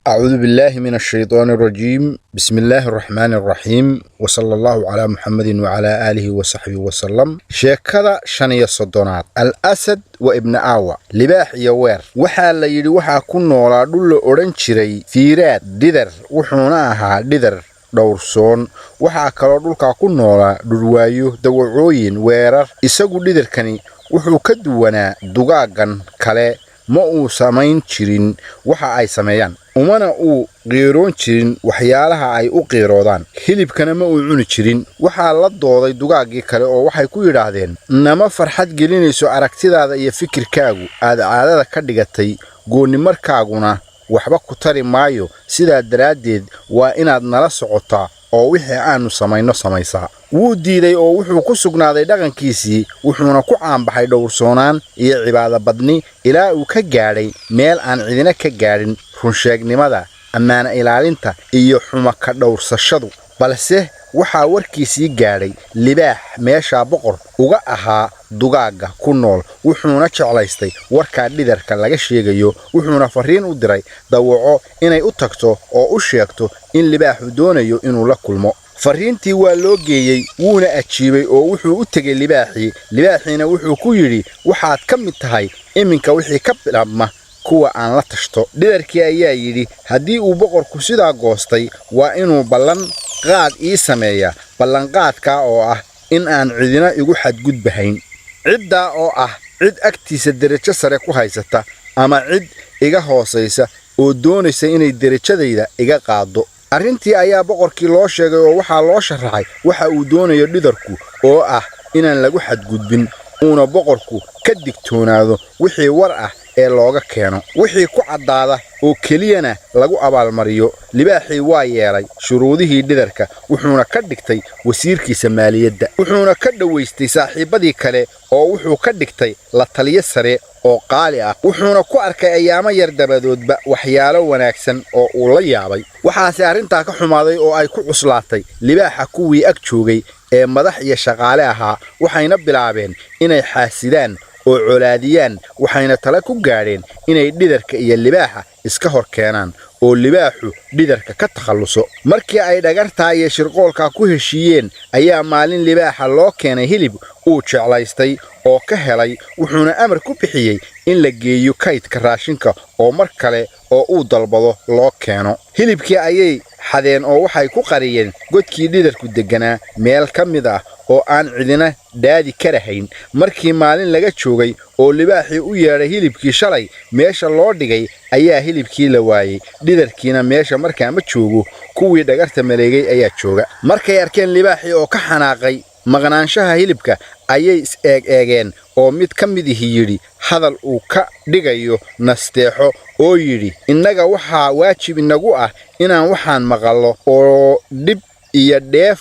أعوذ بالله من الشيطان الرجيم. بسم الله الرحمن الرحيم، وصلى الله على محمد وعلى آله وصحبه وسلم. Sheekada 35aad: Al Asad wa Ibna Aawa, libaax iyo weer. Waxaa la yidhi waxaa ku noolaa dhul la odhan jiray Fiiraad dhidar, wuxuuna ahaa dhidar dhowrsoon. Waxaa kaloo dhulkaa ku noolaa dhurwaayo, dawacooyin, weerar. Isagu dhidarkani wuxuu ka duwanaa dugaaggan kale: ma uu samayn jirin waxa ay sameeyaan, umana uu qiiroon jirin waxyaalaha ay u qiiroodaan, hilibkana ma uu cuni jirin. Waxaa la dooday dugaaggii kale oo waxay ku yidhaahdeen: "Nama farxad gelinayso aragtidaada iyo fikirkaagu aad caadada ka dhigatay, goonnimarkaaguna waxba ku tari maayo. Sidaa daraaddeed waa inaad nala socotaa oo wixii aannu samayno samaysaa." Wuu diiday oo wuxuu ku sugnaaday dhaqankiisii, wuxuuna ku caanbaxay dhowrsoonaan iyo cibaado badni, ilaa uu ka gaadhay meel aan cidina ka gaadhin runsheegnimada, ammaano ilaalinta iyo xuma ka dhowrsashadu. Balse waxaa warkiisii gaadhay libaax meeshaa boqor uga ahaa dugaagga ku nool, wuxuuna jeclaystay warkaa dhidarka laga sheegayo, wuxuuna farriin u diray dawaco inay u tagto oo u sheegto in libaaxu doonayo inuu la kulmo. Farriintii waa loo geeyey, wuuna ajiibay oo wuxuu u tegey libaaxii. Libaaxiina wuxuu ku yidhi: "Waxaad ka mid tahay iminka wixii ka bilaabma kuwa aan la tashto." Dhidarkii ayaa yidhi: "Haddii uu boqorku sidaa goostay, waa inuu ballan qaad ii sameeyaa, ballanqaadkaa oo ah in aan cidina igu xadgudbahayn, ciddaa oo ah cid agtiisa derajo sare ku haysata ama cid iga hoosaysa oo doonaysa inay derajadayda iga qaaddo." Arrintii ayaa boqorkii loo sheegay oo waxaa loo sharaxay waxa uu doonayo dhidarku, oo ah inaan lagu xadgudbin, uuna boqorku ka digtoonaado wixii war ah ee looga keeno, wixii ku caddaada oo keliyana lagu abaalmariyo. Libaaxii waa yeelay shuruudihii dhidarka, wuxuuna ka dhigtay wasiirkiisa maaliyadda, wuxuuna ka dhowaystay saaxiibbadii kale oo wuxuu ka dhigtay la taliyo sare oo qaali ah, wuxuuna ku arkay ayaamo yar dabadoodba waxyaalo wanaagsan oo uu la yaabay. Waxaase arrintaa ka xumaaday oo ay ku cuslaatay libaaxa kuwii ag joogay ee madax iyo shaqaale ahaa, waxayna bilaabeen inay xaasidaan oo colaadiyaan, waxayna tala ku gaadheen inay dhidarka iyo libaaxa iska hor keenaan oo libaaxu dhidarka ka takhalluso. Markii ay dhagartaa iyo shirqoolkaa ku heshiiyeen ayaa maalin libaaxa loo keenay hilib uu jeclaystay oo ka helay, wuxuuna amar ku bixiyey in la geeyo kaydka raashinka oo mar kale oo uu dalbado loo keeno. Hilibkii ayay xadeen oo waxay ku qariyeen godkii dhidarku degganaa meel ka mid ah oo aan cidina dhaadi karahayn. Markii maalin laga joogay oo libaaxii u yeedhay hilibkii shalay meesha loo dhigay, ayaa hilibkii la waayey. Dhidarkiina meesha markaa ma joogo, kuwii dhagarta maleegay ayaa jooga. Markay arkeen libaaxii oo ka xanaaqay maqnaanshaha hilibka, ayay is eeg eegeen oo mid ka mid ihi yidhi hadal uu ka dhigayo nasteexo oo yidhi: "Innaga waxaa waajib inagu ah inaan waxaan maqallo oo dhib iyo dheef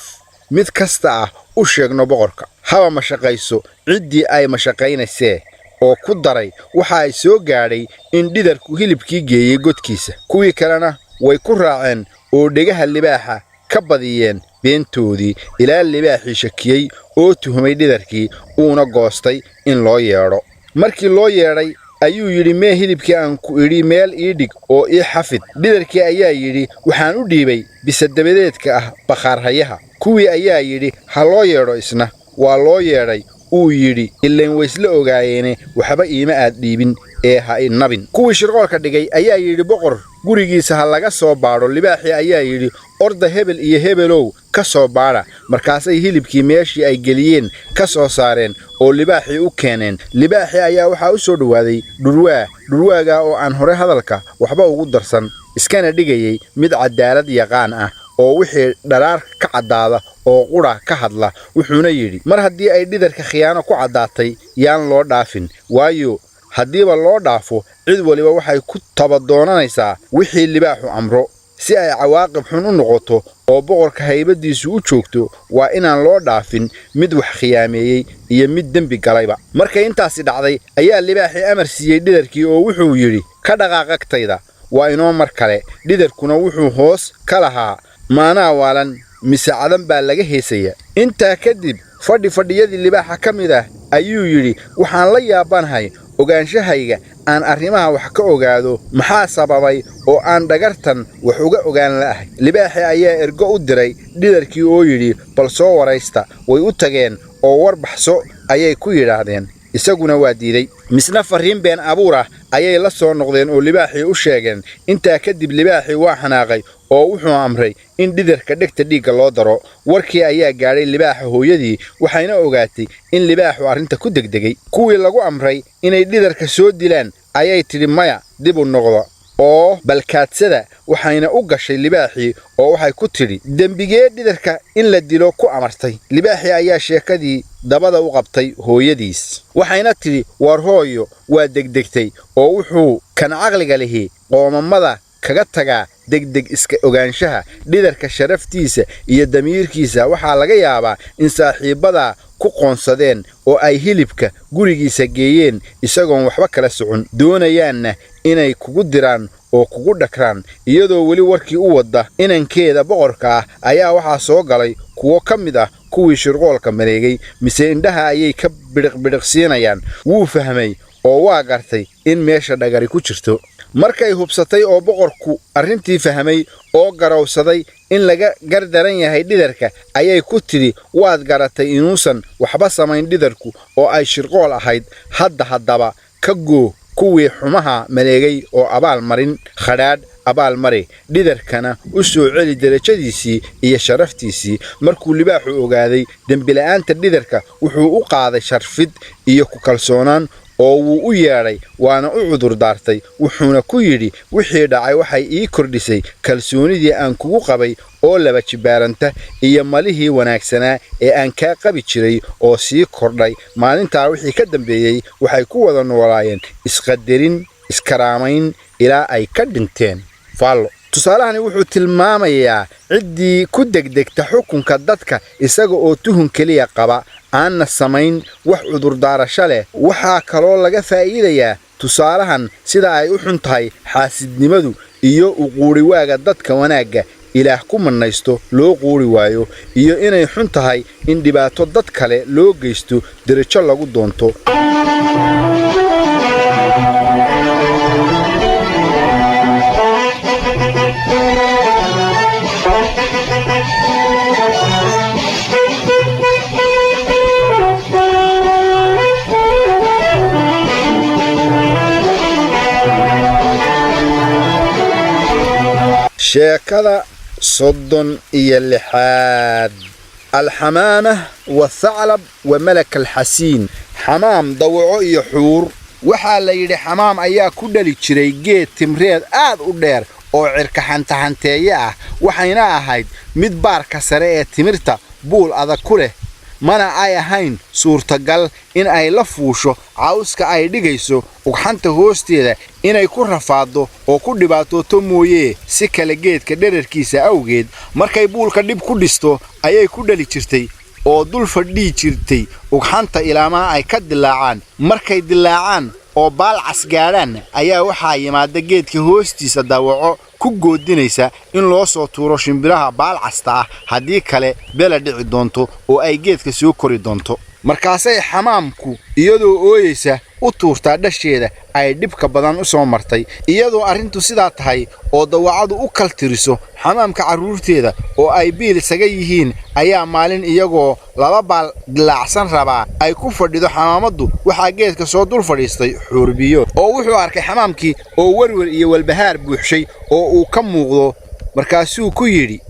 mid kasta ah u sheegno boqorka, haba mashaqayso ciddii ay mashaqaynaysee." Oo ku daray: "Waxa ay soo gaadhay in dhidarku hilibkii geeyey godkiisa." Kuwii kalena way ku raaceen oo dhegaha libaaxa ka badiyeen beentoodii, ilaa libaaxii shakiyey oo tuhmay dhidarkii, uuna goostay in loo yeedho. Markii loo yeedhay ayuu yidhi: "Mee hilibkii aan ku idhi meel ii dhig oo ii xafid?" Dhidarkii ayaa yidhi: "Waxaan u dhiibay bisadabadeedka ah bakhaarhayaha." Kuwii ayaa yidhi: "Ha loo yeedho isna." Waa loo yeedhay. Uu yidhi: "Ilayn waysla ogaayeene, waxba iima aad dhiibin ee ha inabin." Kuwii shirqoolka dhigay ayaa yidhi: "Boqor gurigiisa ha laga soo baadho." Libaaxii ayaa yidhi: "Orda, hebel iyo hebelow, ka soo baadha." Markaasay hilibkii meeshii ay geliyeen ka soo saareen oo libaaxii u keeneen. Libaaxii ayaa waxaa u soo dhowaaday dhurwaa, dhurwaagaa oo aan hore hadalka waxba ugu darsan, iskana dhigayay mid caddaalad yaqaan ah oo wixii dharaar ka caddaada oo qudha ka hadla. Wuxuuna yidhi: "Mar haddii ay dhidarka khiyaano ku caddaatay, yaan loo dhaafin, waayo haddiiba loo dhaafo, cid waliba waxay ku tabadoonanaysaa wixii libaaxu amro." Si ay cawaaqib xun u noqoto oo boqorka haybaddiisu u joogto, waa inaan loo dhaafin mid wax khiyaameeyey iyo mid dembi galayba. Markay intaasi dhacday ayaa libaaxii amar siiyey dhidarkii oo wuxuu yidhi, "Ka dhaqaaq agtayda, waa inoo mar kale." Dhidarkuna wuxuu hoos ka lahaa, "Maanaa waalan mise cadan baa laga heesaya?" Intaa kadib fadhi fadhiyadii libaaxa ka mid ah ayuu yidhi, "Waxaan la yaabanahay ogaanshahayga aan arrimaha wax ka ogaado. Maxaa sababay oo aan dhagartan wax uga ogaan la'ahay?" Libaaxii ayaa ergo u diray dhidarkii oo yidhi, "Bal soo waraysta." Way u tageen oo war baxso ayay ku yidhaahdeen. Isaguna waa diiday. Misna farriin been abuur ah ayay la soo noqdeen oo libaaxii u sheegeen. Intaa kadib libaaxii waa xanaaqay oo wuxuu amray in dhidarka dhegta dhiigga loo daro. Warkii ayaa gaadhay libaaxa hooyadii, waxayna ogaatay in libaaxu arrinta ku degdegay. Kuwii lagu amray inay dhidarka soo dilaan ayay tidhi, "Maya, dib u noqda oo balkaadsada." Waxayna u gashay libaaxii oo waxay ku tidhi, "Dembigee dhidarka in la dilo ku amartay?" Libaaxii ayaa sheekadii dabada u qabtay hooyadiis, waxayna tidhi, "War hooyo, waa degdegtay, oo wuxuu kan caqliga lihi qoomamada kaga tagaa degdeg iska ogaanshaha. Dhidarka sharaftiisa iyo damiirkiisa waxaa laga yaabaa in saaxiibbadaa ku qoonsadeen oo ay hilibka gurigiisa geeyeen isagoon waxba kala socon, doonayaanna inay kugu diraan oo kugu dhagraan." Iyadoo weli warkii u wadda inankeeda boqorka ah ayaa waxaa soo galay kuwo ka mid ah kuwii shirqoolka mareegay, mise indhaha ayay ka bidhiqbidhiqsiinayaan. Wuu fahmay oo waa gartay in meesha dhagari ku jirto. Markay hubsatay oo boqorku arrintii fahmay oo garowsaday in laga gardaran yahay dhidarka, ayay ku tidhi, "Waad garatay inuusan waxba samayn dhidarku oo ay shirqool ahayd. Hadda haddaba ka goo kuwii xumaha maleegay oo abaal marin khadhaadh abaal mari, dhidarkana u soo celi derajadiisii iyo sharaftiisii." Markuu libaaxu ogaaday dembila'aanta dhidarka, wuxuu u qaaday sharfid iyo ku kalsoonaan oo wuu u yeedhay, waana u cudur daartay. Wuxuuna ku yidhi, "Wixii dhacay waxay ii kordhisay kalsoonidii aan kugu qabay oo laba jibbaaranta iyo malihii wanaagsanaa ee aan kaa qabi jiray oo sii kordhay." Maalintaa wixii ka dambeeyey waxay ku wada noolaayeen isqadarin, iskaraamayn ilaa ay ka dhinteen. Faallo: tusaalahani wuxuu tilmaamayaa ciddii ku degdegta xukunka dadka isaga oo tuhun keliya qaba, aanna samayn wax cudurdaarasho leh. Waxaa kaloo laga faa'iidayaa tusaalahan sida ay u xun tahay xaasidnimadu iyo u quuriwaaga dadka wanaagga Ilaah ku mannaysto loo quuri waayo, iyo inay xun tahay in dhibaato dad kale loo geysto derajo lagu doonto. Sheekada 36: Alxamaamah wathaclab wa malak alxasiin. Xamaam, dawaco iyo xuur. Waxaa la yidhi xamaam ayaa ku dhali jiray geed timreed aad u dheer oo cirka xantaxanteeye ah, waxayna ahayd mid baarka sare ee timirta buul adag ku leh, mana ay ahayn suurtagal in ay la fuusho cawska ay dhigayso ugxanta hoosteeda, inay ku rafaaddo oo ku dhibaatooto mooyee si kale geedka dherarkiisa awgeed. Markay buulka dhib ku dhisto ayay ku dhali jirtay oo dul fadhiyi jirtay ugxanta ilaamaa ay ka dilaacaan. Markay dilaacaan oo baalcas gaadhaan ayaa waxaa yimaada geedka hoostiisa dawaco ku goodinaysa in loo soo tuuro shimbiraha baalcasta ah, haddii kale bela dhici doonto oo ay geedka soo kori doonto. Markaasay xamaamku iyadoo ooyeysa u tuurtaa dhasheeda ay dhibka badan u soo martay. Iyadoo arrintu sidaa tahay oo dawacadu u kaltiriso xamaamka carruurteeda oo ay biil isaga yihiin, ayaa maalin iyagoo laba baal dilaacsan rabaa ay ku fadhido xamaamaddu, waxaa geedka soo dul fadhiistay xuurbiyo oo wuxuu arkay xamaamkii oo werwer iyo walbahaar buuxshay oo uu ka muuqdo. Markaasuu ku yidhi,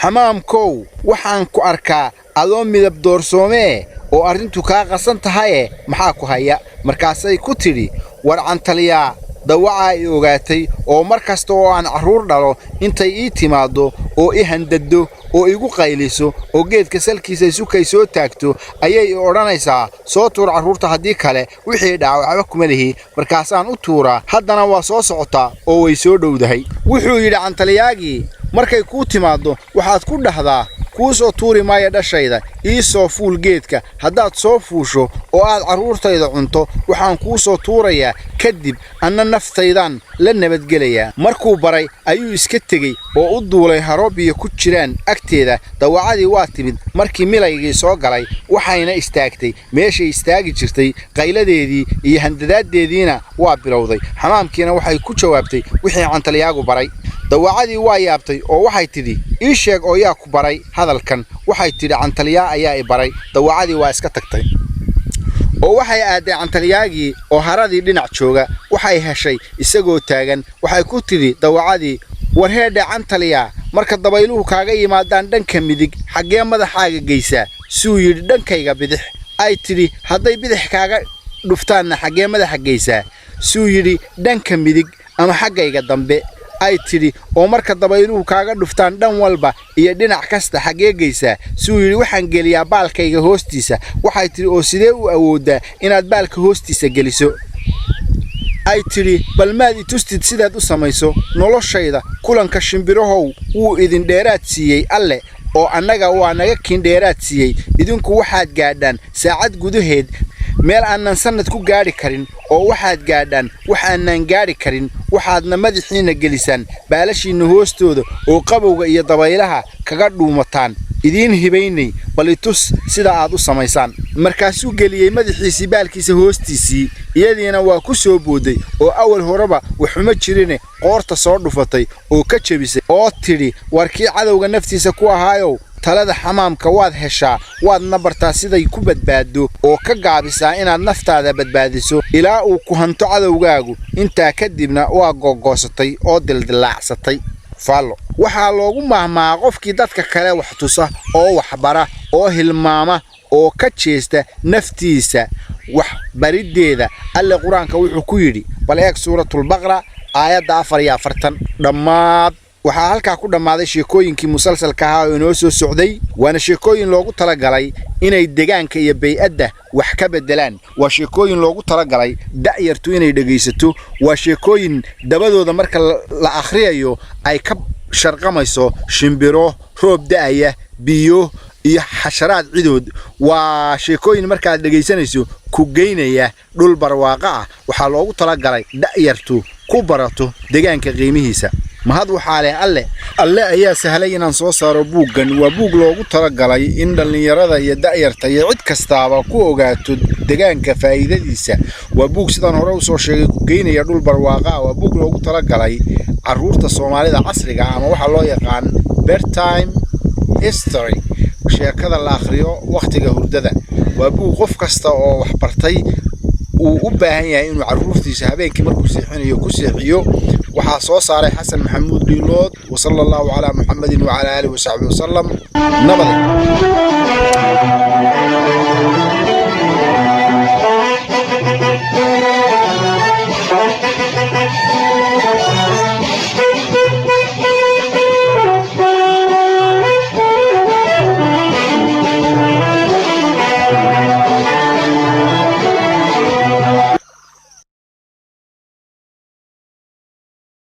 "Xamaamkow, waxaan ku arkaa adoo midab doorsoomee oo arrintu kaa qasan tahaye, maxaa ku haya?" Markaasay ku tidhi, "War cantaliyaa, dawacaa i ogaatay oo mar kasta oo aan carruur dhalo intay ii timaaddo oo i handaddo oo igu qayliso oo geedka salkiisa isukay soo taagto ayay i odhanaysaa, 'Soo tuur carruurta, haddii kale wixii dhaca waxba kuma lihi.' Markaasaan u tuuraa. Haddana waa soo socotaa oo way soo dhowdahay." Wuxuu yidhi Cantalyaagii, "Markay kuu timaaddo waxaad ku dhahdaa, 'Kuu soo tuuri maayo dhashayda, ii soo fuul geedka. Haddaad soo fuusho oo aad carruurtayda cunto, waxaan kuu soo tuurayaa kadib, anna naftaydan la nabadgelayaa.'" Markuu baray ayuu iska tegey oo u duulay haro biyo ku jiraan agteeda. Dawacadii waa timid markii milaygii soo galay, waxayna istaagtay meeshay istaagi jirtay. Qayladeedii iyo handadaaddeediina waa bilowday. Xamaamkiina waxay ku jawaabtay wixii Cantalyaagu baray. Dawacadii waa yaabtay oo waxay tidhi, "Ii sheeg, oo yaa ku baray hadalkan?" Waxay tidhi, "Cantalyaa ayaa i baray." Dawacadii waa iska tagtay oo waxay aadday Cantalyaagii oo haradii dhinac jooga. Waxay heshay isagoo taagan. Waxay ku tidhi dawacadii, "War heedhe Cantalyaa, marka dabayluhu kaaga yimaadaan dhanka midig, xaggee madaxaaga geysaa?" Suu yidhi, "Dhankayga bidix." Ay tidhi, "Hadday bidix kaaga dhuftaanna, xaggee madaxa geysaa?" Suu yidhi, "Dhanka midig ama xaggayga dambe." Ay tidhi, "Oo marka dabayluhu kaaga dhuftaan dhan walba iyo dhinac kasta, xaggee geysaa?" Suu yidhi, "Waxaan geliyaa baalkayga hoostiisa." Waxay tidhi, "Oo sidee u awooddaa inaad baalka hoostiisa geliso?" Ay tidhi, "Bal maad itustid sidaad u samayso?" Noloshayda kulanka shimbirahow, wuu idin dheeraad siiyey Alle, oo annaga waa naga kiin dheeraad siiyey. Idinku waxaad gaadhaan saacad gudaheed meel aanan sannad ku gaadhi karin, oo waxaad gaadhaan wax aanan gaadhi karin. Waxaadna madaxiinna gelisaan baalashiinna hoostooda oo qabowga iyo dabaylaha kaga dhuumataan. Idiin hibaynay, bal itus sida aad u samaysaan. Markaasuu geliyey madaxiisii baalkiisa hoostiisii. Iyadiina waa ku soo booday oo awal horeba waxuma jirine qoorta soo dhufatay oo ka jebisay, oo tidhi, "War kii cadowga naftiisa ku ahaayow, talada xamaamka waad heshaa, waadna bartaa siday ku badbaaddo, oo ka gaabisaa inaad naftaada badbaadiso ilaa uu ku hanto cadowgaagu." Intaa kadibna waa gogoosatay oo dildillaacsatay. Faallo: waxaa loogu mahmaa qofkii dadka kale wax tusa oo waxbara oo hilmaama oo ka jeesta naftiisa wax bariddeeda. Alle Qur-aanka wuxuu ku yidhi, bal eeg Suuratulbaqra, aayadda 44. Dhammaad. Waxaa halkaa ku dhammaaday sheekooyinkii musalsalka ahaa oo inoo soo socday, waana sheekooyin loogu talagalay inay degaanka iyo bay'adda wax ka beddelaan. Waa sheekooyin loogu talagalay da'yartu inay dhegaysato. Waa sheekooyin dabadooda marka la akhriyayo ay ka sharqamayso shimbiro, roob da'aya, biyo iyo xasharaad cidood. Waa sheekooyin markaad dhegaysanayso ku geynaya dhul barwaaqo ah. Waxaa loogu talagalay da'yartu ku barato degaanka qiimihiisa. Mahad waxaa leh Alle. Alle ayaa sahlay inaan soo saaro buuggan. Waa buug loogu talagalay in dhallinyarada iyo da'yarta iyo cid kastaaba ku ogaato degaanka faa'iidadiisa. Waa buug, sidaan hore usoo sheegay, ku geynaya dhul barwaaqa ah. Waa buug loogu talagalay carruurta Soomaalida casriga ah, ama waxaa loo yaqaan bedtime history, sheekada la akhriyo wakhtiga hurdada. Waa buug qof kasta oo wax bartay uu u baahan yahay inuu carruurtiisa habeenkii markuu seexinayo ku seexiyo. Waxaa soo saaray Xasan Maxamuud Dhiilood. وصلى الله على محمد وعلى آله وصحبه وسلم. Nabaday.